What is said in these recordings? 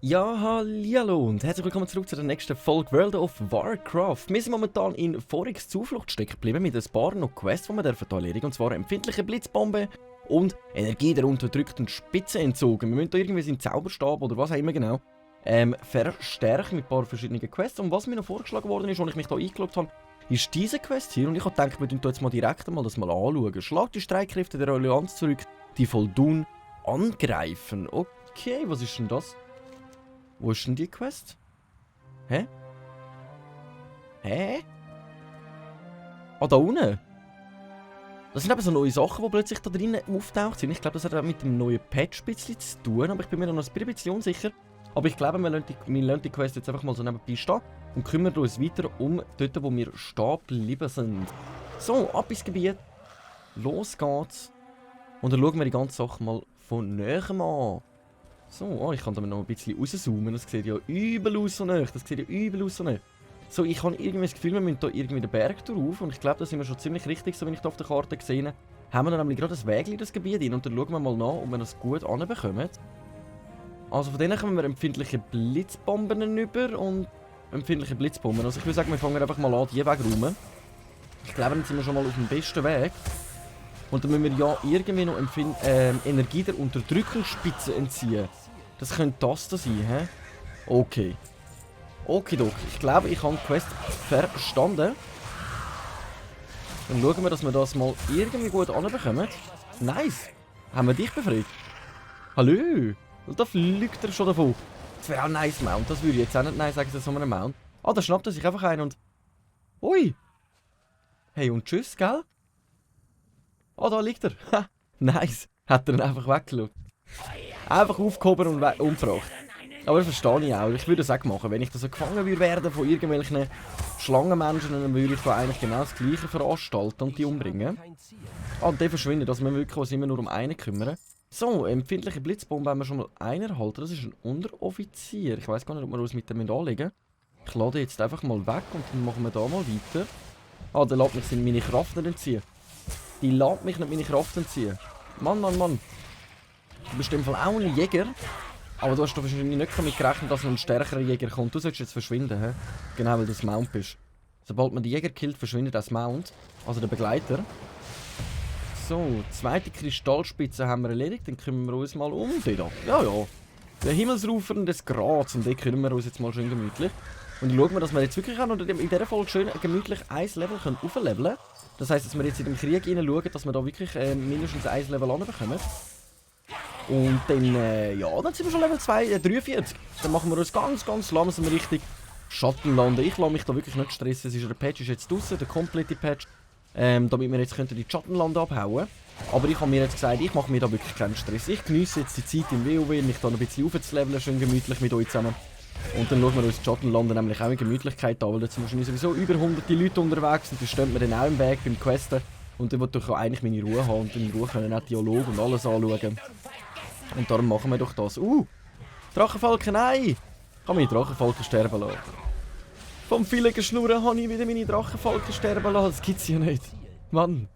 Ja, hallo und herzlich willkommen zurück zu der nächsten Folge World of Warcraft. Wir sind momentan in Forex Zuflucht stecken geblieben mit ein paar noch Quests, die wir erledigen dürfen. Und zwar empfindliche Blitzbombe und Energie der unterdrückten Spitze entzogen. Wir müssen da irgendwie seinen Zauberstab oder was auch immer genau verstärken mit ein paar verschiedenen Quests. Und was mir noch vorgeschlagen worden ist, als ich mich da eingeloggt habe, ist diese Quest hier. Und ich habe gedacht, wir tun jetzt mal direkt das mal anschauen. Schlag die Streitkräfte der Allianz zurück, die Voldun angreifen. Okay, was ist denn das? Wo ist denn die Quest? Hä? Hä? Ah, da unten? Das sind eben so neue Sachen, die plötzlich da drinnen auftaucht sind. Ich glaube, das hat auch mit dem neuen Patch ein bisschen zu tun, aber ich bin mir noch ein bisschen unsicher. Aber ich glaube, wir lassen die Quest jetzt einfach mal so nebenbei stehen und kümmern uns weiter um dort, wo wir stehen geblieben sind. So, ab ins Gebiet. Los geht's. Und dann schauen wir die ganze Sache mal von näherem an. So, ich kann da noch ein bisschen rauszoomen. Das sieht ja übel aus so nah. So, ich habe irgendwie das Gefühl, wir müssen hier irgendwie den Berg drauf. Und ich glaube, da sind wir schon ziemlich richtig, so wie ich da auf der Karte gesehen habe. Haben wir dann nämlich gerade ein Weg in das Gebiet rein. Und dann schauen wir mal nach, ob wir das gut anbekommen. Also von denen kommen wir empfindliche Blitzbomben über und empfindliche Blitzbomben. Also ich würde sagen, wir fangen einfach mal an, die wegräumen. Ich glaube, dann sind wir schon mal auf dem besten Weg. Und dann müssen wir ja irgendwie noch Energie der Unterdrückungsspitze entziehen. Das könnte das da sein, hä? Okay. Okidoki. Ich glaube, ich habe die Quest verstanden. Dann schauen wir, dass wir das mal irgendwie gut anbekommen. Nice. Haben wir dich befreit? Hallo. Und da fliegt er schon davon. Das wäre auch ein nice Mount. Das würde ich jetzt auch nicht nein sagen zu so einem Mount. Ah, da schnappt er sich einfach ein und... Ui. Hey, und tschüss, gell? Ah, da liegt er. Ha, nice. Hat er ihn einfach weggeschaut. Einfach aufgehoben und umgebracht. Aber das verstehe ich auch. Ich würde das auch machen. Wenn ich da so gefangen würde werden von irgendwelchen Schlangenmenschen, dann würde ich da eigentlich genau das gleiche veranstalten und die umbringen. Ah, und der verschwindet. Also wir wirklich uns immer nur um einen kümmern. So, empfindliche Blitzbombe haben wir schon mal einen erhalten. Das ist ein Unteroffizier. Ich weiß gar nicht, ob wir uns mit dem anlegen. Ich lade jetzt einfach mal weg und dann machen wir da mal weiter. Ah, der lässt mich meine Kraft nicht entziehen. Die lässt mich nicht meine Kraft entziehen. Mann. Du bist im Fall auch ein Jäger. Aber du hast doch wahrscheinlich nicht damit gerechnet, dass noch ein stärkerer Jäger kommt. Du solltest jetzt verschwinden, hä? Genau, weil du das Mount bist. Sobald man die Jäger killt, verschwindet das Mount. Also der Begleiter. So, zweite Kristallspitze haben wir erledigt. Dann kümmern wir uns mal um den da. Ja. Der Himmelsrufer des Graz. Und den kümmern wir uns jetzt mal schön gemütlich. Und dann schauen wir, dass wir jetzt wirklich auch noch in dieser Folge schön gemütlich ein Level aufleveln können. Das heisst, dass wir jetzt in dem Krieg schauen, dass wir da wirklich mindestens ein Level anbekommen. Und dann, ja, dann sind wir schon Level 43. Dann machen wir uns ganz langsam richtig Schattenlande. Ich lasse mich da wirklich nicht stressen. Der Patch ist jetzt draußen, der komplette Patch. Damit wir jetzt die Schattenlande abhauen. Aber ich habe mir jetzt gesagt, ich mache mir da wirklich keinen Stress. Ich genieße jetzt die Zeit im WoW, mich da noch ein bisschen aufzuleveln, schön gemütlich mit euch zusammen. Und dann schauen wir uns die Schattenlande nämlich auch in Gemütlichkeit an, weil jetzt sind wahrscheinlich sowieso über 100 Leute unterwegs und die stehen mir dann auch im Weg beim Questen. Und dann wollte ich eigentlich meine Ruhe haben und in Ruhe können auch Dialog und alles anschauen. Und darum machen wir doch das. Drachenfalken, nein! Ich habe meine Drachenfalken sterben lassen. Vom vielen Geschnurren habe ich wieder meine Drachenfalken sterben lassen. Das gibt's ja nicht. Mann.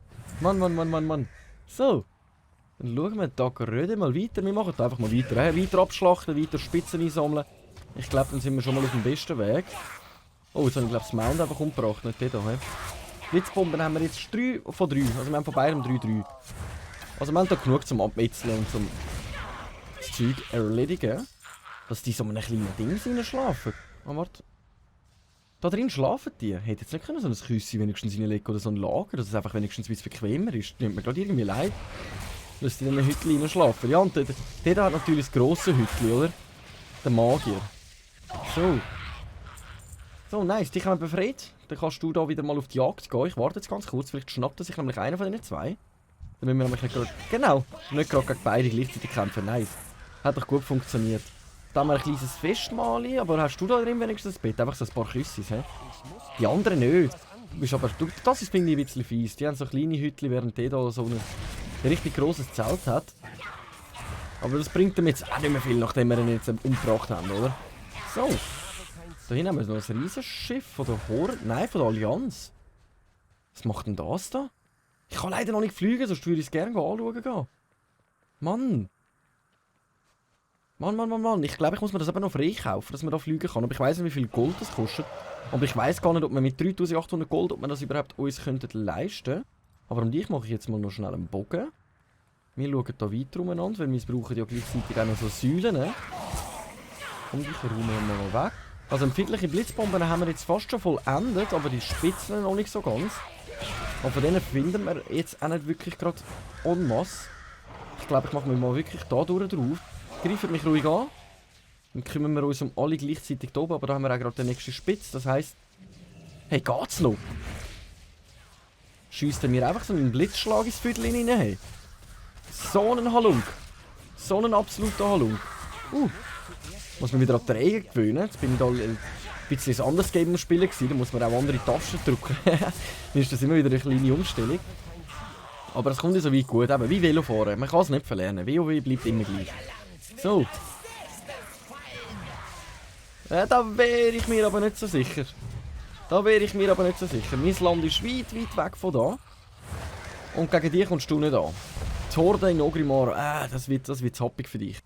So. Dann schauen wir da gerade mal weiter. Wir machen da einfach mal weiter. Weiter abschlachten, weiter Spitzen einsammeln. Ich glaube, dann sind wir schon mal auf dem besten Weg. Oh, jetzt habe ich glaube das Mount einfach umgebracht, nicht den hier. Blitzbomben haben wir jetzt 3 von 3. Also wir haben von beidem 3. Also wir haben da genug zum Abmetzeln und zum das Zeug erledigen. Dass die so in einem kleinen Ding schlafen. Oh, warte. Da drin schlafen die. Hätte jetzt nicht können so ein Küssi wenigstens reinlegen oder so ein Lager, dass es einfach wenigstens ein bisschen bequemer ist. Nimmt mir gerade irgendwie leid, dass die in einem Hütchen schlafen. Ja, und der hat natürlich das grosse Hütchen, oder? Der Magier. So, nice, dich haben wir befreit. Dann kannst du da wieder mal auf die Jagd gehen. Ich warte jetzt ganz kurz, vielleicht schnappt er sich nämlich einer von den zwei. Dann müssen wir nämlich nicht gerade... Genau, nicht gerade gegen beide gleichzeitig kämpfen. Nice. Hat doch gut funktioniert. Da haben wir ein kleines Festmahl, aber hast du da drin wenigstens das Bett? Einfach so ein paar Küssis, hä? Die anderen nicht. Das ist, finde ich, ein bisschen fies. Die haben so kleine Hütchen, während der da so ein richtig grosses Zelt hat. Aber das bringt ihm jetzt auch nicht mehr viel, nachdem wir ihn jetzt umgebracht haben, oder? So. Da hinten haben wir noch ein riesiges Schiff von der Horde. Nein, von der Allianz. Was macht denn das da? Ich kann leider noch nicht fliegen, sonst würde ich es gerne anschauen gehen. Mann. Mann. Ich glaube, ich muss mir das eben noch freikaufen, dass man da fliegen kann. Aber ich weiss nicht, wie viel Gold das kostet. Aber ich weiss gar nicht, ob man mit 3800 Gold, ob man das überhaupt uns leisten könnte. Aber um dich mache ich jetzt mal noch schnell einen Bogen. Wir schauen hier weiter umeinander, weil wir brauchen ja gleichzeitig auch noch so Säulen. Und ich räume mal weg. Also empfindliche Blitzbomben haben wir jetzt fast schon vollendet, aber die Spitzen noch nicht so ganz. Aber von denen finden wir jetzt auch nicht wirklich gerade en masse. Ich glaube, ich mache mich mal wirklich da drauf. Greift mich ruhig an. Dann kümmern wir uns um alle gleichzeitig hier oben, aber da haben wir auch gerade den nächsten Spitz. Das heisst, hey, geht's noch? Schiesst er mir einfach so einen Blitzschlag ins Viertel hinein? Hey. So einen Halunk. So einen absoluten Halunk. Muss man wieder an die Reihe gewöhnen. Jetzt bin ich da ein bisschen ein anderes Game am Spielen gewesen. Da muss man auch andere Tasten drücken. Dann ist das immer wieder eine kleine Umstellung. Aber es kommt ja so weit gut. Eben, wie Velofahren. Man kann es nicht verlernen. WoW bleibt immer gleich. So. Da wäre ich mir aber nicht so sicher. Mein Land ist weit weg von da. Und gegen die kommst du nicht an. Die Horde in Orgrimmar, das wird happig für dich.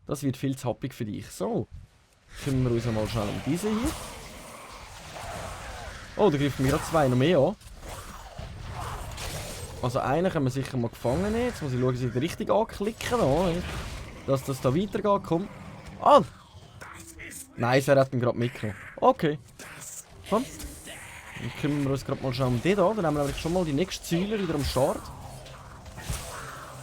Das wird viel zu happig für dich. So. Kümmern wir uns mal schnell um diese hier. Oh, da greifen wir gerade zwei noch mehr an. Also einen können wir sicher mal gefangen nehmen. Jetzt muss ich schauen, dass ich richtig anklicken da. Dass das da weitergeht. Komm. Ah! Nice, er hat ihn gerade mitgenommen. Okay. Komm. Dann kümmern wir uns gerade mal schnell um den da. Dann haben wir nämlich schon mal die nächste Säule wieder am Start.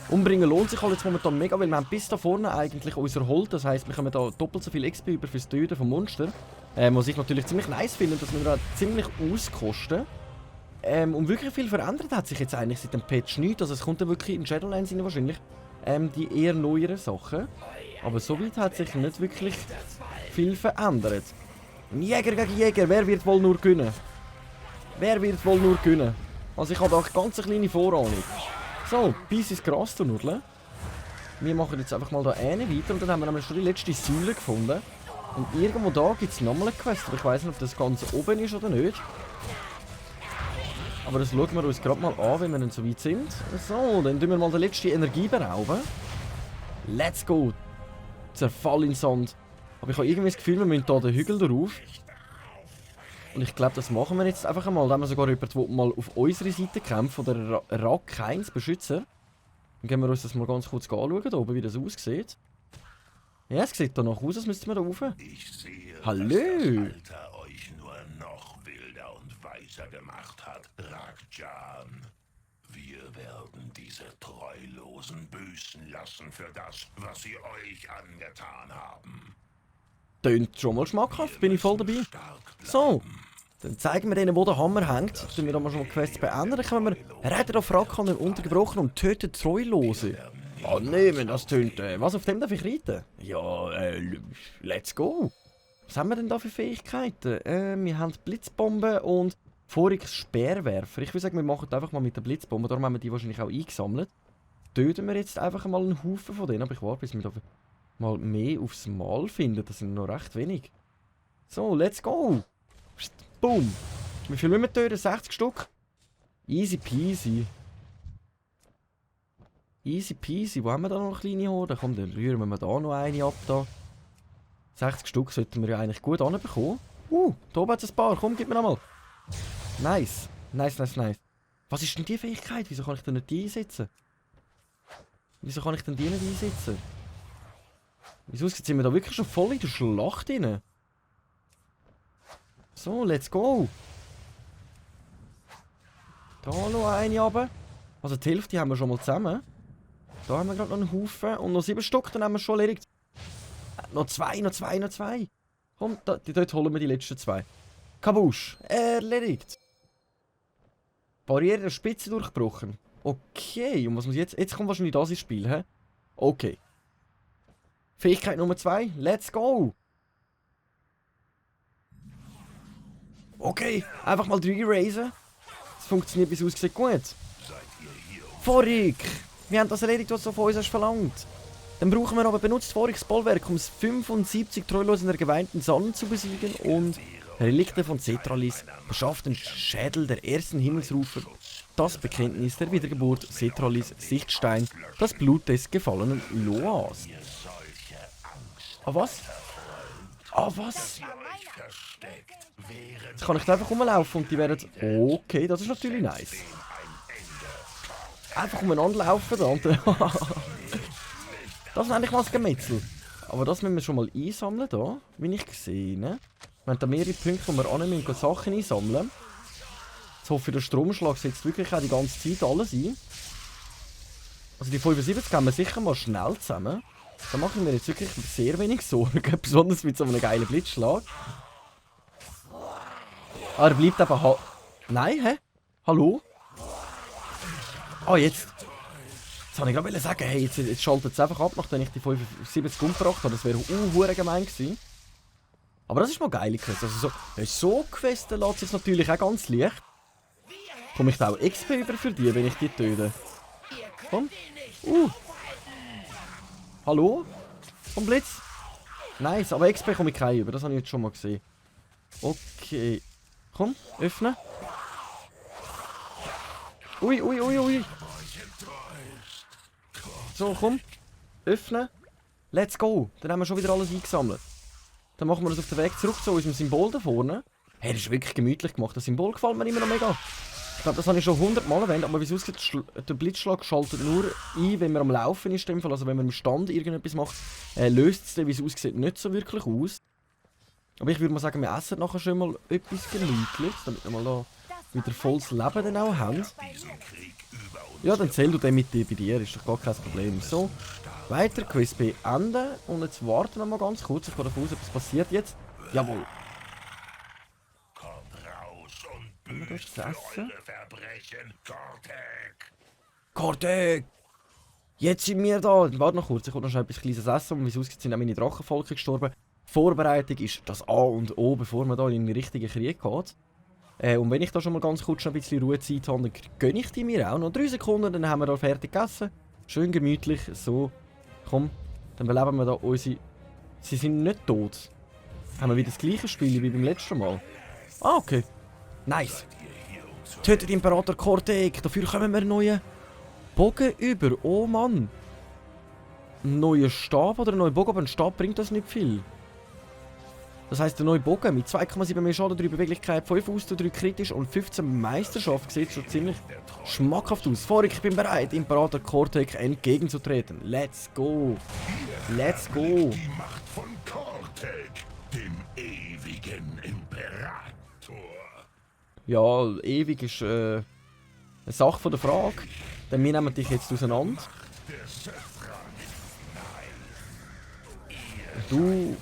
Umbringen lohnt sich halt jetzt momentan mega, weil wir haben bis da vorne eigentlich unser Hold. Das heisst, wir kommen da doppelt so viel XP über fürs Töten von Monster. Was ich natürlich ziemlich nice finde, dass wir da ziemlich auskosten. Und wirklich viel verändert hat sich jetzt eigentlich seit dem Patch nichts. Also es kommt dann wirklich in Shadowlands rein wahrscheinlich die eher neueren Sachen. Aber soweit hat sich nicht wirklich viel verändert. Jäger gegen Jäger, wer wird wohl nur gewinnen? Also ich habe da eine ganz kleine Vorahnung. So, bis ins Gras zu nudeln. Wir machen jetzt einfach mal da eine weiter und dann haben wir nämlich schon die letzte Säule gefunden. Und irgendwo da gibt es nochmal eine Quest, aber ich weiß nicht, ob das Ganze oben ist oder nicht. Aber das schauen wir uns gerade mal an, wenn wir dann so weit sind. So, dann tun wir mal die letzte Energie berauben. Let's go! Zerfall in Sand. Aber ich habe irgendwie das Gefühl, wir müssen hier den Hügel drauf. Und ich glaube, das machen wir jetzt einfach einmal. Da haben wir sogar jemanden, der mal auf unserer Seite kämpft, von der Rak 1 Beschützer. Dann gehen wir uns das mal ganz kurz anschauen, da oben, wie das aussieht. Ja, es sieht danach aus, als müssten wir da rauf. Ich sehe, hallo! was das Alter euch nur noch wilder und weiser gemacht hat, Rakjan. Wir werden diese Treulosen büßen lassen für das, was sie euch angetan haben. Tönt schon mal schmackhaft, bin ich voll dabei. So, dann zeigen wir denen, wo der Hammer hängt. Dann wir da mal schon mal Quests beenden. Dann können wir Retter auf Rakan untergebrochen und tötet Treulose. Ah, nehmen, das tönt. Was, auf dem darf ich reiten? Ja, let's go. Was haben wir denn da für Fähigkeiten? Wir haben Blitzbombe und voriges Speerwerfer. Ich würde sagen, wir machen einfach mal mit der Blitzbombe. Darum haben wir die wahrscheinlich auch eingesammelt. Töten wir jetzt einfach mal einen Haufen von denen. Aber ich warte, bis wir da mal mehr aufs Mal finden. Das sind noch recht wenig. So, let's go. Boom. Wie viel müssen wir töten? 60 Stück? Easy peasy. Easy peasy. Wo haben wir da noch eine kleine Horde? Komm, dann rühren wir da noch eine ab. Da. 60 Stück sollten wir ja eigentlich gut anbekommen. Da oben hat es ein paar. Komm, gib mir nochmal. Nice. Nice. Was ist denn die Fähigkeit? Wieso kann ich denn nicht die einsetzen? Wieso sind wir da wirklich schon voll in der Schlacht drin? So, let's go. Da noch eine runter. Also die Hälfte haben wir schon mal zusammen. Da haben wir gerade noch einen Haufen. Und noch 7 Stück, dann haben wir es schon erledigt. Noch zwei. Komm, dort holen wir die letzten 2. Kabusch. Erledigt. Barriere der Spitze durchbrochen. Okay, und was muss jetzt? Jetzt kommt wahrscheinlich das ins Spiel, hä? Okay. Fähigkeit Nummer 2. Let's go. Okay, einfach mal 3 raisen. Das funktioniert bis aussieht gut. Vorig! Wir haben das erledigt, was du von uns hast verlangt. Dann brauchen wir aber benutzt voriges Bollwerk, um 75 Treulose in der geweinten Sonne zu besiegen und Relikte von Cetralis beschafft den Schädel der ersten Himmelsrufer, das Bekenntnis der Wiedergeburt Cetralis Sichtstein, das Blut des gefallenen Loas. Ah, was? Ah, was? Jetzt kann ich da einfach rumlaufen und die werden... Okay, das ist natürlich nice. Einfach umeinander laufen da und... Das ist eigentlich mal das Gemetzel. Aber das müssen wir schon mal einsammeln da, wie ich gesehen habe. Wir haben da mehrere Punkte, wo wir annehmen und Sachen einsammeln. Jetzt hoffe ich, der Stromschlag setzt wirklich auch die ganze Zeit alles ein. Also die 75 haben wir sicher mal schnell zusammen. Da mache ich mir jetzt wirklich sehr wenig Sorgen, besonders mit so einem geilen Blitzschlag. Ah, er bleibt eben Nein, hä? Hallo? Ah, jetzt. Jetzt wollte ich gerade sagen, hey, jetzt schaltet es einfach ab, nachdem ich die 75 umgebracht habe. Das wäre verdammt gemein gewesen. Aber das ist mal geile Quest. Also so Questen lässt sich natürlich auch ganz leicht. Komme ich da auch XP über für die, wenn ich die töte? Komm. Hallo? Vom Blitz? Nice, aber XP komme ich keinen über. Das habe ich jetzt schon mal gesehen. Okay. Komm, öffnen. Ui. So, komm. Öffnen. Let's go. Dann haben wir schon wieder alles eingesammelt. Dann machen wir das auf den Weg zurück zu unserem Symbol da vorne. Hey, das ist wirklich gemütlich gemacht. Das Symbol gefällt mir immer noch mega. Ich glaube, das habe ich schon 100 Mal erwähnt, aber wie es aussieht, der Blitzschlag schaltet nur ein, wenn man am Laufen ist. Also wenn man im Stand irgendetwas macht, löst es dann, wie es aussieht, nicht so wirklich aus. Aber ich würde mal sagen, wir essen nachher schon mal etwas Gemütliches, damit wir mal da wieder volles Leben dann auch haben. Ja, dann zähl du den mit dir bei dir, ist doch gar kein Problem. So, weiter, Quest beenden. Und jetzt warten wir mal ganz kurz, ich gehe davon aus, etwas passiert jetzt. Jawohl. Büßt eure Verbrechen, Kortek! Jetzt sind wir da. Warte noch kurz, ich will noch schnell etwas Kleines essen. Und wie es aussieht, sind auch meine Drachenvolke gestorben. Vorbereitung ist das A und O, bevor man da in den richtigen Krieg geht. Und wenn ich da schon mal ganz kurz ein bisschen Ruhezeit habe, dann gönne ich die mir auch. Noch 3 Sekunden, dann haben wir da fertig gegessen. Schön gemütlich, so. Komm, dann beleben wir da unsere... Sie sind nicht tot. Haben wir wieder das gleiche Spiel wie beim letzten Mal. Ah, okay. Nice. Tötet Imperator Kortek. Dafür kommen wir einen neuen Bogen über. Oh Mann. Ein neuer Stab oder ein neuer Bogen, aber ein Stab bringt das nicht viel. Das heisst, der neue Bogen mit 2,7 mehr Schaden, 3 Beweglichkeit, 5 Ausdauer, 3 kritisch und 15 Meisterschaft sieht schon ziemlich schmackhaft aus. Vorig, ich bin bereit, Imperator Kortek entgegenzutreten. Let's go. Let's go. Die Macht von Kortek, dem ewigen Imperator. Ja, ewig ist eine Sache von der Frage. Denn wir nehmen dich jetzt auseinander. Du...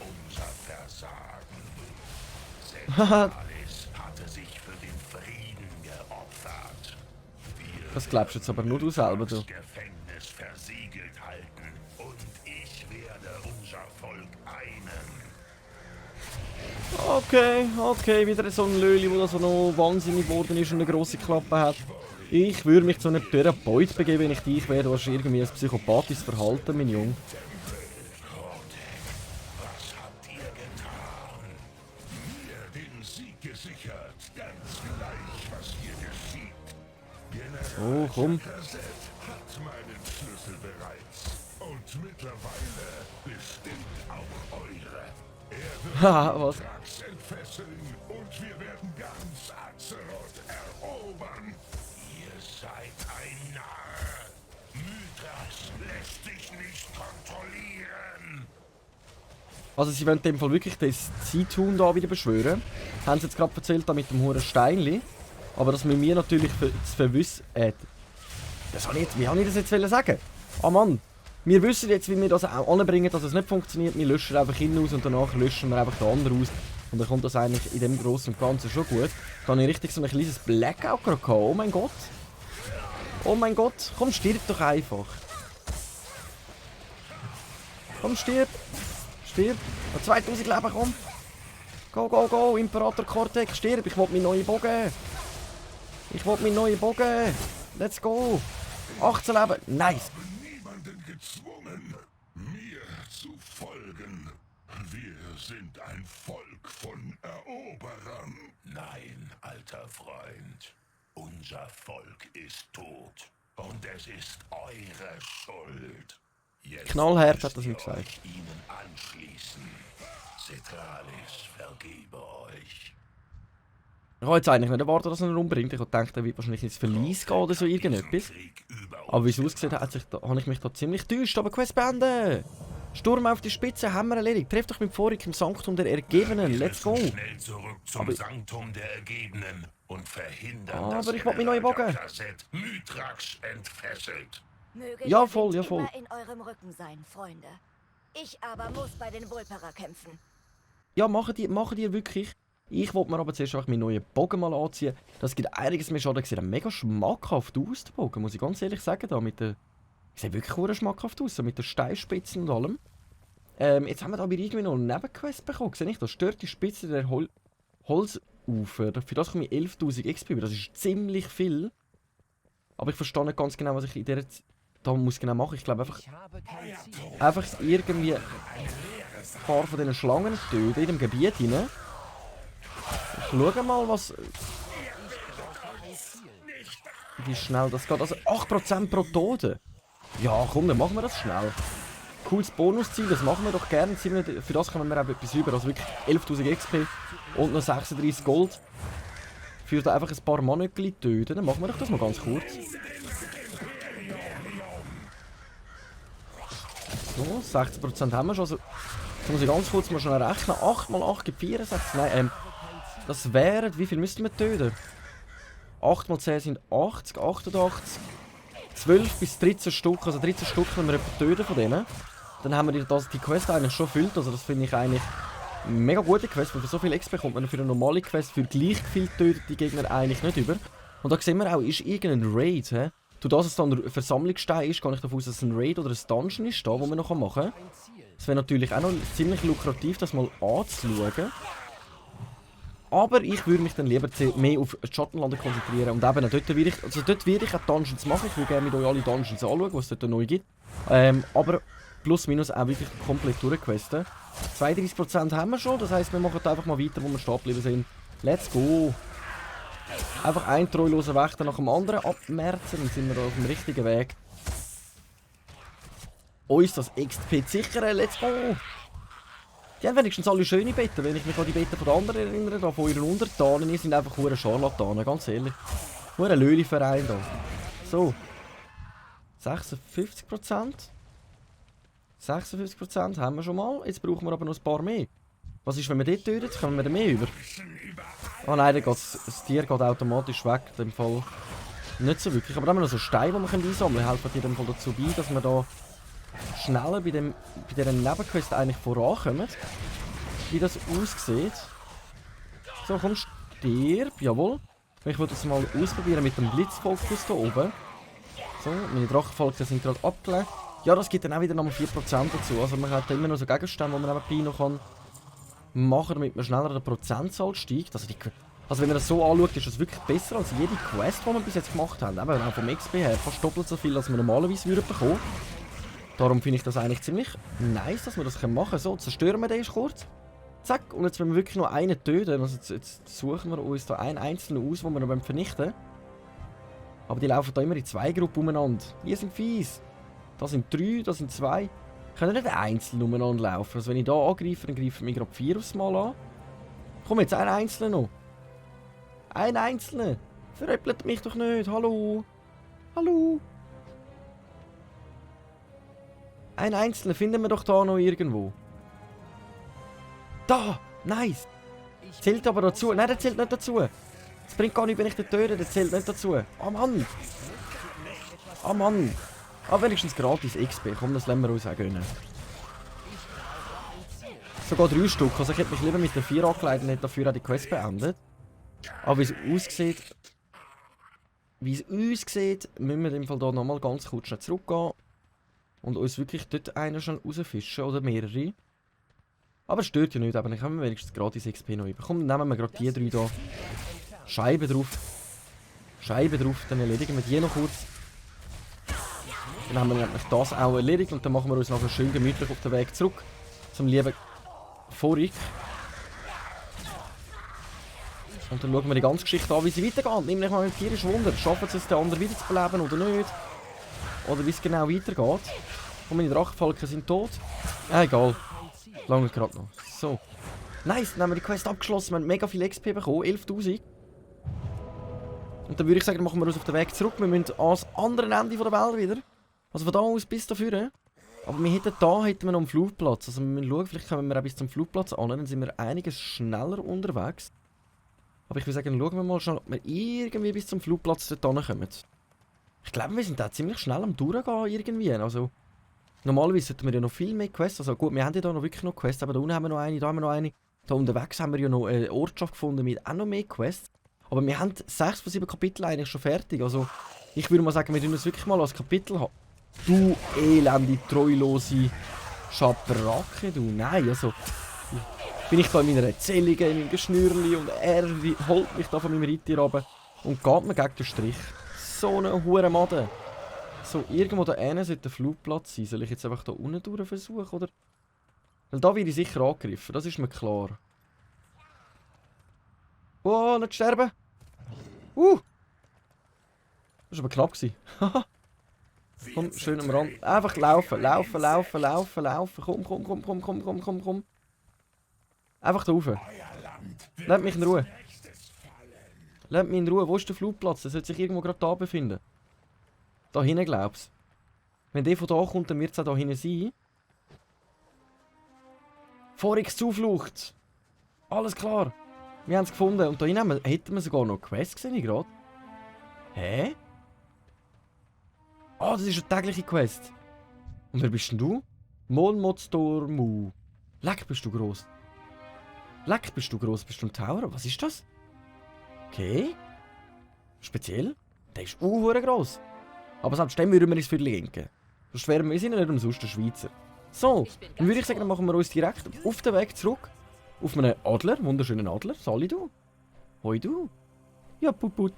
Haha. Das glaubst du jetzt aber nur du selber, du. Gefängnis versiegelt halten und ich werde unser Volk einen. Okay, wieder so ein Löli, der so noch wahnsinnig geworden ist und eine grosse Klappe hat. Ich würde mich zu einem Therapeut begeben, wenn ich dich wäre. Du hast irgendwie ein psychopathisches Verhalten, mein Junge. Was habt ihr getan? Mir den Sieg gesichert, ganz gleich, was hier geschieht. Oh, komm. Kassett hat meinen Schlüssel bereits und mittlerweile bestimmt auch eure. Er wird Haha, was? Drax entfesseln und wir werden ganz Azeroth erobern. Ihr seid ein Narr. Mythras lässt sich nicht kontrollieren. Also sie wollen in dem Fall wirklich das Zeithuhn da wieder beschwören. Haben sie jetzt gerade erzählt, da mit dem hohen Steinli. Aber das müssen wir natürlich zu verwissen... wie habe ich das jetzt sagen? Ah Mann, wir wissen jetzt, wie wir das auch anbringen, dass es nicht funktioniert. Wir löschen einfach ihn aus und danach löschen wir einfach den anderen aus. Und dann kommt das eigentlich in dem Großen und Ganzen schon gut. Da habe ich richtig so ein kleines Blackout gerade gehabt. Oh mein Gott. Oh mein Gott. Komm, stirb doch einfach. Komm, stirb. Stirb. Noch 2000 Leben, komm. Go, go, go. Imperator Kortek, stirb. Ich will meinen neuen Bogen. Ich will meinen neuen Bogen. Let's go. 18 Leben. Nice. Niemanden gezwungen, mir zu folgen. Wir sind ein Volk von Eroberern. Nein, alter Freund. Unser Volk ist tot. Und es ist eure Schuld. Jetzt Knallhart hat müsst das ihm ihr gesagt. euch ihnen anschließen. Citralis, vergebe euch. Ich habe jetzt eigentlich nicht erwartet, dass er ihn umbringt. Ich habe gedacht, er wird wahrscheinlich ins Verlies gehen oder so irgendetwas. Aber wie es aussieht, habe ich mich da ziemlich täuscht. Aber Quest beenden! Sturm auf die Spitze, Hammer erledigt. Trefft euch mit Vorig im Sanktum der Ergebenen. Let's go! Schnell zurück zum Sanktum der Ergebenen und verhindern, Aber ich will meinen neuen Bogen. Mithrax entfesselt. Möge Ja, der voll, Wind ja, voll. immer in eurem Rücken sein, Freunde. Ich aber muss bei den Vulperer kämpfen. Ja, machen die wirklich. Ich wollte mir aber zuerst einfach meinen neuen Bogen mal anziehen. Das gibt einiges mehr Schaden. Sieht mega schmackhaft aus, der Bogen, muss ich ganz ehrlich sagen. Da mit der... Sieht wirklich sehr schmackhaft aus, so mit den Steinspitzen und allem. Jetzt haben wir aber irgendwie noch eine Nebenquest bekommen. Seht ihr, da stört die Spitze der Holzufer. Für das komme ich 11.000 XP über. Das ist ziemlich viel. Aber ich verstehe nicht ganz genau, was ich in dieser da muss genau machen. Ich glaube einfach irgendwie ein paar von diesen Schlangen töten in dem Gebiet hinein. Ich schaue mal, wie schnell das geht. Also 8% pro Tode. Ja, komm, dann machen wir das schnell. Cooles Bonusziel, das machen wir doch gerne. Für das kommen wir auch etwas über. Also wirklich 11.000 XP und noch 36 Gold. Für da einfach ein paar Mannöckchen töten. Dann machen wir doch das mal ganz kurz. So, 60% haben wir schon. Also, jetzt muss ich ganz kurz mal schnell rechnen. 8 mal 8 gibt 64. Nein, das wären, wie viel müssten wir töten? 8 mal 10 sind 80, 88. 12 bis 13 Stück, also 13 Stück können wir etwa töten von denen. Dann haben wir die Quest eigentlich schon gefüllt, also das finde ich eigentlich eine mega gute Quest, weil für so viel XP kommt man für eine normale Quest für gleich viel tötet die Gegner eigentlich nicht über. Und da sehen wir auch, ist irgendein Raid, hä? Durch das es dann ein Versammlungsstein ist, gehe ich davon aus, dass es ein Raid oder ein Dungeon ist, da, wo man noch machen kann. Es wäre natürlich auch noch ziemlich lukrativ, das mal anzuschauen. Aber ich würde mich dann lieber mehr auf die Schattenlande konzentrieren. Und eben dort werde ich auch Dungeons machen. Ich würde gerne mit euch alle Dungeons anschauen, was es dort neu gibt. Aber plus minus auch wirklich komplett durchquesten. 32% haben wir schon, das heisst, wir machen einfach mal weiter, wo wir stehen geblieben sind. Let's go! Einfach ein treuloser Wächter nach dem anderen abmerzen, dann sind wir da auf dem richtigen Weg. Uns das XP sichern, let's go! Die haben wenigstens alle schöne Betten, wenn ich mich an die Betten von den anderen erinnere, da von ihren Untertanen, die sind einfach hure Scharlatanen, ganz ehrlich. Hure Löli-Verein da. So. 56%. 56% haben wir schon mal, jetzt brauchen wir aber noch ein paar mehr. Was ist, wenn wir dort töten? Kommen wir da mehr über? Oh nein, das Tier geht automatisch weg, in dem Fall nicht so wirklich. Aber dann haben wir noch so Steine, die wir einsammeln können. Helfen in dem Fall dazu bei, dass wir da schneller bei dieser Nebenquest eigentlich vorankommen. Wie das aussieht. So, komm, stirb. Jawohl. Ich würde das mal ausprobieren mit dem Blitzfokus hier oben. So, meine Drachenfalken sind gerade abgelegt. Ja, das gibt dann auch wieder nochmal 4% dazu. Also man hat immer noch so Gegenstände, die man nebenbei noch machen kann, damit man schneller den Prozentzahl steigt. Also wenn man das so anschaut, ist das wirklich besser als jede Quest, die wir bis jetzt gemacht haben. Eben auch vom XP her fast doppelt so viel, als wir normalerweise bekommen würden. Darum finde ich das eigentlich ziemlich nice, dass wir das machen können. So, zerstören wir den kurz. Zack, und jetzt wenn wir wirklich nur einen töten, also jetzt suchen wir uns da einen einzelnen aus, den wir noch vernichten wollen. Aber die laufen da immer in 2 Gruppen umeinander. Die sind fies. Da sind 3, da sind 2. Können nicht einzeln umeinander laufen. Also wenn ich da angreife, dann greifen wir gerade 4 aufs Mal an. Komm, jetzt ein Einzelner noch. Ein Einzelner. Veräppelt mich doch nicht. Hallo. Hallo. Ein Einzelner finden wir doch da noch irgendwo. Da! Nice! Zählt aber dazu. Nein, der zählt nicht dazu. Das bringt gar nicht, wenn ich den töte. Der zählt nicht dazu. Ah, Mann! Ah, Mann! Aber wenigstens gratis XP. Komm, das lassen wir uns auch gönnen. Sogar 3 Stück. Also ich hätte mich lieber mit den 4 angelegt und hätte dafür auch die Quest beendet. Aber wie es aussieht... müssen wir in dem Fall hier nochmal ganz kurz schnell zurückgehen. Und uns wirklich dort einen schon rausfischen. Oder mehrere. Aber es stört ja nicht. Aber dann haben wir wenigstens gratis XP noch über. Komm, dann nehmen wir gerade die 3 hier. Scheibe drauf. Scheibe drauf. Dann erledigen wir die noch kurz. Dann haben wir nämlich das auch erledigt und dann machen wir uns nachher schön gemütlich auf den Weg zurück zum lieben Vorig. Und dann schauen wir die ganze Geschichte an, wie sie weitergeht. Nämlich mal mit tierisch Wunder. Schaffen sie es, den anderen wiederzubeleben oder nicht? Oder wie es genau weitergeht. Und meine Drachenfalken sind tot. Egal. Lange gerade noch. So. Nice, dann haben wir die Quest abgeschlossen. Wir haben mega viel XP bekommen. 11.000. Und dann würde ich sagen, machen wir uns auf den Weg zurück. Wir müssen ans andere Ende der Welt wieder. Also von da aus bis dafür. Aber wir hätten noch einen Flugplatz. Also wir müssen schauen, vielleicht kommen wir auch bis zum Flugplatz an. Dann sind wir einiges schneller unterwegs. Aber ich würde sagen, schauen wir mal schnell, ob wir irgendwie bis zum Flugplatz dort kommen. Ich glaube, wir sind da ziemlich schnell am Durchgehen irgendwie. Also, normalerweise sollten wir ja noch viel mehr Quests. Also gut, wir haben ja da noch wirklich noch Quests. Aber da unten haben wir noch eine, da haben wir noch eine. Da unterwegs haben wir ja noch eine Ortschaft gefunden mit auch noch mehr Quests. Aber wir haben 6 von 7 Kapiteln eigentlich schon fertig. Also, ich würde mal sagen, wir tun das wirklich mal als Kapitel haben. Du elende, treulose Schabracke, du. Nein, also... Bin ich da in meiner Erzählung, in meinem Geschnürli und er holt mich da von meinem Reittier runter und geht mir gegen den Strich. So eine hure Made. So, irgendwo da hinten sollte der Flugplatz sein. Soll ich jetzt einfach da unten durch versuchen, oder? Weil da werde ich sicher angegriffen, das ist mir klar. Oh, nicht sterben! Das war aber knapp. Komm, schön am Rand. Einfach laufen, laufen, laufen, laufen, laufen. Komm. Einfach da rauf. Lasst mich in Ruhe. Lasst mich in Ruhe. Wo ist der Flugplatz? Der sollte sich irgendwo gerade da befinden. Da hinten, glaubst. Wenn der von da kommt, dann wird es auch da hinten sein. Vorix Zuflucht. Alles klar. Wir haben es gefunden. Und da hinten hätten wir sogar noch Quest gesehen gerade. Hä? Ah, das ist eine tägliche Quest. Und wer bist denn du? Molmotstormu. Leck, bist du gross. Leck, bist du gross. Bist du ein Tower? Was ist das? Okay. Speziell. Der ist gross. Aber selbst dem würden wir uns für die Linken. Sonst wären wir sind ja nicht umsonst der Schweizer. So, dann würde ich sagen, dann machen wir uns direkt auf den Weg zurück. Auf einen Adler, wunderschönen Adler. Sali du. Hoi du. Ja, put.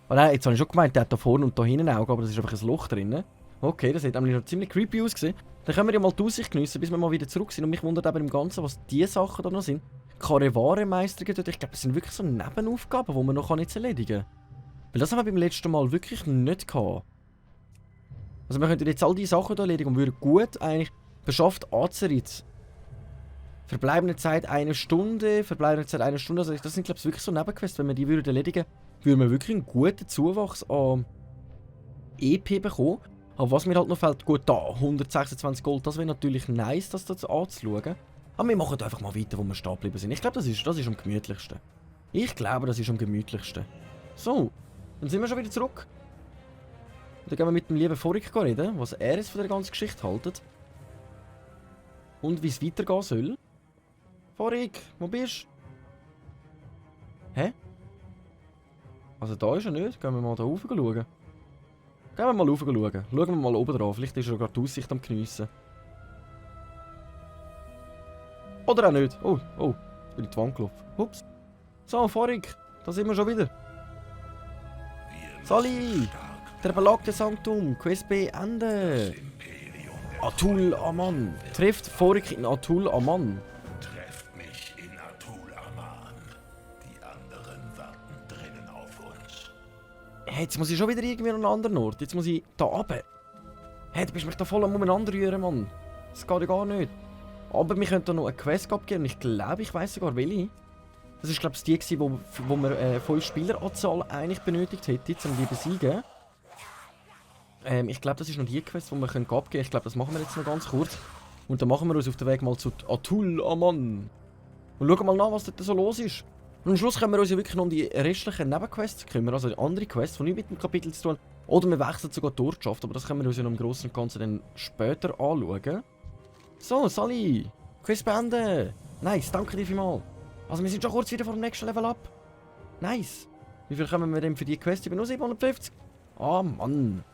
Oh nein, jetzt habe ich schon gemeint, der hat da vorne und da hinten Augen, aber das ist einfach ein Loch drin. Okay, das sieht nämlich noch ziemlich creepy ausgesehen. Dann können wir ja mal die Aussicht geniessen, bis wir mal wieder zurück sind. Und mich wundert eben im Ganzen, was diese Sachen da noch sind. Karevare-Meisterungen dort. Ich glaube, das sind wirklich so Nebenaufgaben, die man noch nicht erledigen kann. Weil das haben wir beim letzten Mal wirklich nicht gehabt. Also wir könnten jetzt all diese Sachen hier erledigen und würden gut eigentlich beschafft Azerit. Verbleibende Zeit 1 Stunde, verbleibende Zeit 1 Stunde. Also das sind glaube ich wirklich so Nebenquests. Wenn wir die würden erledigen, würden wir wirklich einen guten Zuwachs an EP bekommen. Aber was mir halt noch fehlt, gut da, 126 Gold, das wäre natürlich nice, das anzuschauen. Aber wir machen einfach mal weiter, wo wir stehen geblieben sind. Ich glaube, das ist am gemütlichsten. Ich glaube, das ist am gemütlichsten. So, dann sind wir schon wieder zurück. Und dann gehen wir mit dem lieben Vorik reden, was er jetzt von der ganzen Geschichte haltet. Und wie es weitergehen soll. Vorik, wo bist du? Hä? Also da ist er nicht. Gehen wir mal da rauf schauen. Gehen wir mal rauf schauen. Schauen wir mal oben drauf. Vielleicht ist er gerade die Aussicht am Geniessen. Oder auch nicht. Oh, jetzt bin ich die Wand gelaufen. Ups. So, Vorik, da sind wir schon wieder. Sali! Der belagte Sanktum. Quest Ende. Atul Aman. Trifft Vorik in Atul Aman. Trefft mich in Atul Aman. Die anderen warten drinnen auf uns. Hey, jetzt muss ich schon wieder irgendwie an einen anderen Ort. Jetzt muss ich da runter. Hey, du bist mich da voll am umeinander rühren, Mann. Das geht ja gar nicht. Aber wir können da noch eine Quest abgeben. Ich glaube, ich weiss sogar welche. Das ist glaube ich die, wo wir 5 Spieleranzahl eigentlich benötigt hätten, um die zu besiegen. Ich glaube, das ist noch die Quest, die wir abgeben können. Ich glaube, das machen wir jetzt noch ganz kurz. Und dann machen wir uns auf den Weg mal zu Atul Aman. Und schauen mal nach, was dort so los ist. Und am Schluss können wir uns ja wirklich noch um die restlichen Nebenquests kümmern. Also die andere Quests, die nichts mit dem Kapitel zu tun haben. Oder wir wechseln sogar die Ortschaft. Aber das können wir uns ja noch im Großen und Ganzen dann später anschauen. So, Sali. Quest beenden. Nice, danke dir vielmals. Also wir sind schon kurz wieder vor dem nächsten Level up. Nice. Wie viel kommen wir denn für die Quest? Über nur 750? Ah, Mann.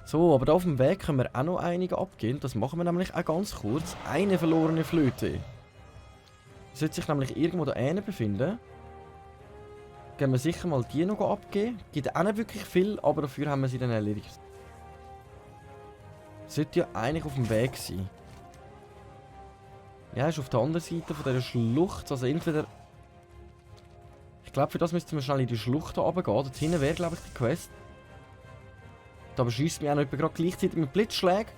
So, aber da auf dem Weg können wir auch noch einige abgehen. Das machen wir nämlich auch ganz kurz. Eine verlorene Flöte. Die sollte sich nämlich irgendwo da hinten befinden. Gehen wir sicher mal die noch abgeben. Gibt auch nicht wirklich viel, aber dafür haben wir sie dann erledigt. Sollte ja eigentlich auf dem Weg sein. Ja, ist auf der anderen Seite von dieser Schlucht. Also entweder... Ich glaube, für das müssten wir schnell in die Schlucht hier runtergehen. Dort hinten wäre, glaube ich, die Quest. Da beschießt mich auch noch gerade gleichzeitig mit Blitzschlägen.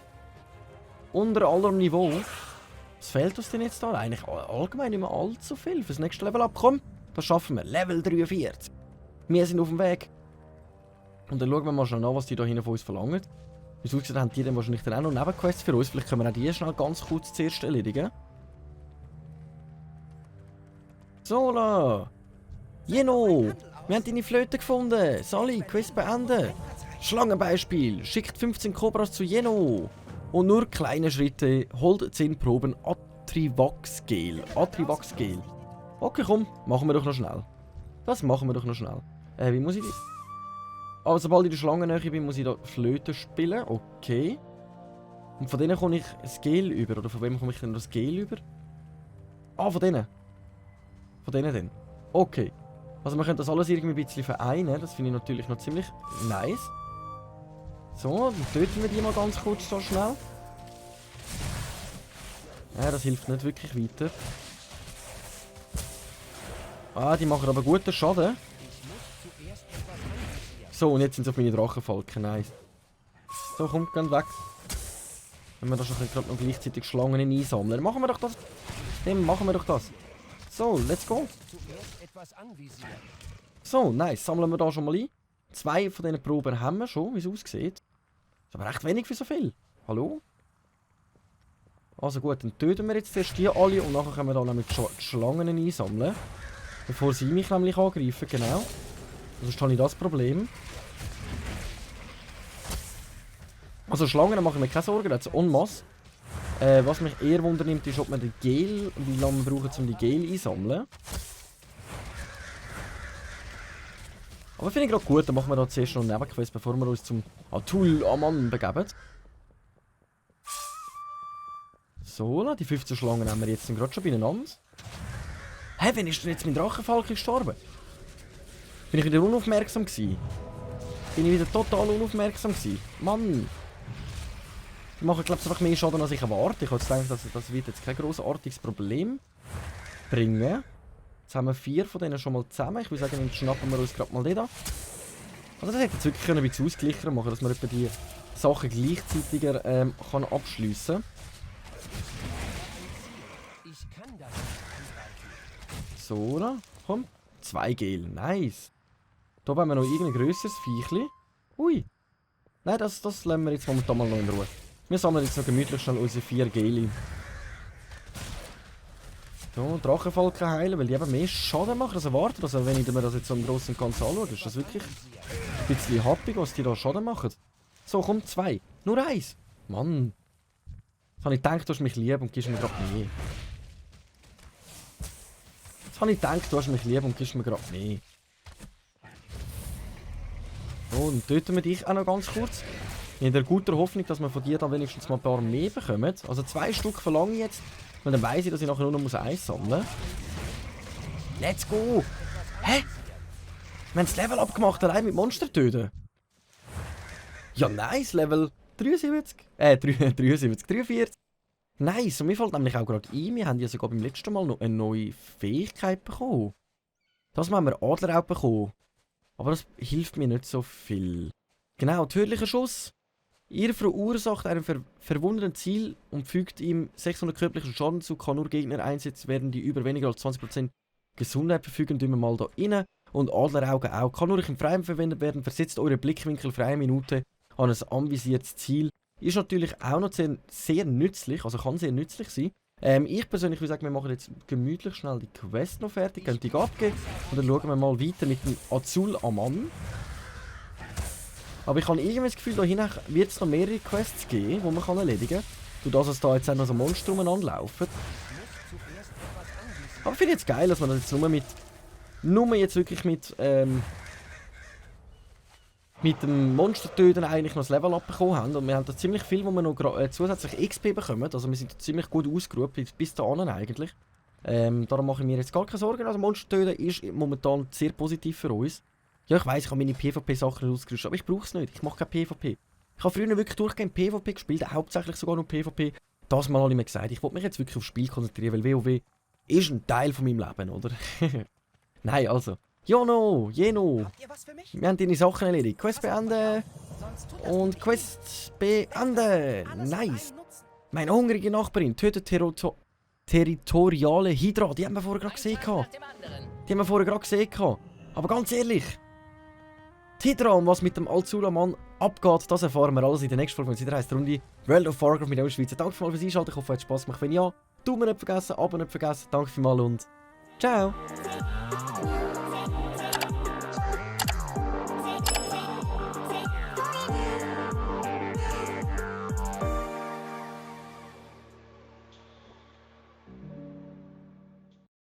Unter allerem Niveau. Was fehlt uns denn jetzt da? Eigentlich allgemein nicht mehr allzu viel. Fürs nächste Level abkommen. Das schaffen wir. Level 43. Wir sind auf dem Weg. Und dann schauen wir mal schnell an, was die da hinten von uns verlangen. Wie es aussieht, haben die dann wahrscheinlich dann auch noch Nebenquests für uns. Vielleicht können wir auch die schnell ganz kurz zuerst erledigen. So, la. Jeno! Wir haben deine Flöte gefunden. Sally, Quest beenden. Schlangenbeispiel. Schickt 15 Cobras zu Jeno. Und nur kleine Schritte. Holt 10 Proben Atrivax-Gel. Atrivax-Gel. Okay, komm. Machen wir doch noch schnell. Das machen wir doch noch schnell. Wie muss ich die... Aber sobald ich in der Schlangennähe bin, muss ich da Flöte spielen. Okay. Und von denen komme ich das Gel über. Oder von wem komme ich denn das Gel über? Ah, von denen. Von denen dann. Okay. Also wir können das alles irgendwie ein bisschen vereinen. Das finde ich natürlich noch ziemlich nice. So, dann töten wir die mal ganz kurz so schnell. Ja, das hilft nicht wirklich weiter. Ah, die machen aber guten Schaden. So, und jetzt sind sie auf meine Drachenfalken. Nice. So, kommt, gehen weg. Wenn wir da schon gerade noch gleichzeitig Schlangen einsammeln. Machen wir doch das. Dem machen wir doch das. So, let's go. So, nice. Sammeln wir da schon mal ein. 2 von diesen Proben haben wir schon, wie es aussieht. Ist aber recht wenig für so viel. Hallo? Also gut, dann töten wir jetzt zuerst die alle und nachher können wir da nämlich die Schlangen einsammeln. Bevor sie mich nämlich angreifen, genau. Sonst habe ich das Problem. Also Schlangen machen wir keine Sorgen, das ist en masse. Was mich eher wundernimmt, ist, ob man den Gel, wie lange wir brauchen, um die Gel einsammeln. Aber finde ich gerade gut, dann machen wir da zuerst noch eine Nebenquest, bevor wir uns zum Atul Aman begeben. So, die 15 Schlangen haben wir jetzt gerade schon beieinander. Hä, wann ist denn jetzt mein Drachenfalke gestorben? Bin ich wieder unaufmerksam gewesen? Bin ich wieder total unaufmerksam gewesen? Mann! Die machen, glaube ich, einfach mehr Schaden, als ich erwarte. Ich habe jetzt gedacht, das wird jetzt kein grossartiges Problem bringen. Jetzt haben wir 4 von denen schon mal zusammen. Ich würde sagen, dann schnappen wir uns gerade mal den da. Also das hätte jetzt wirklich ein bisschen ausgleicher machen, dass man etwa die Sachen gleichzeitiger kann abschliessen. So, da. Komm. 2 Gel. Nice. Da haben wir noch irgendein grösseres Viechli. Ui. Nein, das lassen wir jetzt momentan mal noch in Ruhe. Wir sammeln jetzt noch gemütlich schnell unsere 4 Geli. So, Drachenfalken heilen, weil die eben mehr Schaden machen als erwartet. Also wenn ich mir das jetzt so im Großen und Ganzen anschaue, ist das wirklich ein bisschen happig, was die da Schaden machen. So, komm, 2. Nur 1. Mann. Jetzt habe ich gedacht, du hast mich lieb und gibst mir gerade mehr. Jetzt habe ich gedacht, du hast mich lieb und gibst mir gerade mehr. So, dann töten wir dich auch noch ganz kurz. In der guten Hoffnung, dass wir von dir dann wenigstens mal ein paar mehr bekommen. Also 2 Stück verlange ich jetzt. Und dann weiss ich, dass ich nachher nur noch eins sammeln muss. Let's go! Hä? Wir haben das Level abgemacht, allein mit Monster töten. Ja, nice, Level 73. 43. Nice, und mir fällt nämlich auch gerade ein, wir haben ja sogar beim letzten Mal noch eine neue Fähigkeit bekommen. Das haben wir Adler auch bekommen. Aber das hilft mir nicht so viel. Genau, tödlicher Schuss. Ihr verursacht einem verwundeten Ziel und fügt ihm 600 körperlichen Schaden zu, kann nur Gegner einsetzen werden, die über weniger als 20% Gesundheit verfügen. Tun wir mal da rein. Und Adlerauge auch. Kann nur im Freien verwendet werden. Versetzt eure Blickwinkel für 1 Minute an ein anvisiertes Ziel. Ist natürlich auch noch sehr nützlich, also kann sehr nützlich sein. Ich persönlich würde sagen, wir machen jetzt gemütlich schnell die Quest noch fertig, können die abgeben und dann schauen wir mal weiter mit dem Azul Aman. Aber ich habe irgendwie das Gefühl, da hinten wird es noch mehrere Quests geben, die man erledigen kann. Durch dass da jetzt auch noch so Monster umeinander laufen. Aber ich finde jetzt geil, dass wir das jetzt nur wirklich mit dem Monstertöten eigentlich noch das Level abbekommen haben. Und wir haben da ziemlich viel, wo wir noch zusätzlich XP bekommen. Also wir sind ziemlich gut ausgeruht, bis dahin eigentlich. Darum mache ich mir jetzt gar keine Sorgen. Also Monstertöten ist momentan sehr positiv für uns. Ja, ich weiss, ich habe meine PvP-Sachen ausgerüstet, aber ich brauche es nicht. Ich mache kein PvP. Ich habe früher wirklich durchgehend PvP gespielt, hauptsächlich sogar nur PvP. Das mal habe ich mir gesagt. Ich wollte mich jetzt wirklich aufs Spiel konzentrieren, weil WoW ist ein Teil von meinem Leben, oder? Nein, also. Jono, Jeno. Habt ihr was für mich? Wir haben deine Sachen erledigt. Quest beenden. Sonst tut das Und nicht Quest beenden. Alles hat Nice. einen Nutzen. Meine hungrige Nachbarin tötet territoriale Hydra. Die haben wir vorher gerade gesehen. Die haben wir vorher gerade gesehen. Aber ganz ehrlich. Die Hydra und was mit dem Alzula-Mann abgeht, das erfahren wir alles in der nächsten Folge von unserer ersten Runde World of Warcraft mit der Schweizer. Danke vielmals fürs Einschalten. Ich hoffe, es hat Spaß gemacht. Wenn ja, Daumen nicht vergessen, Abo nicht vergessen. Danke vielmals und ciao.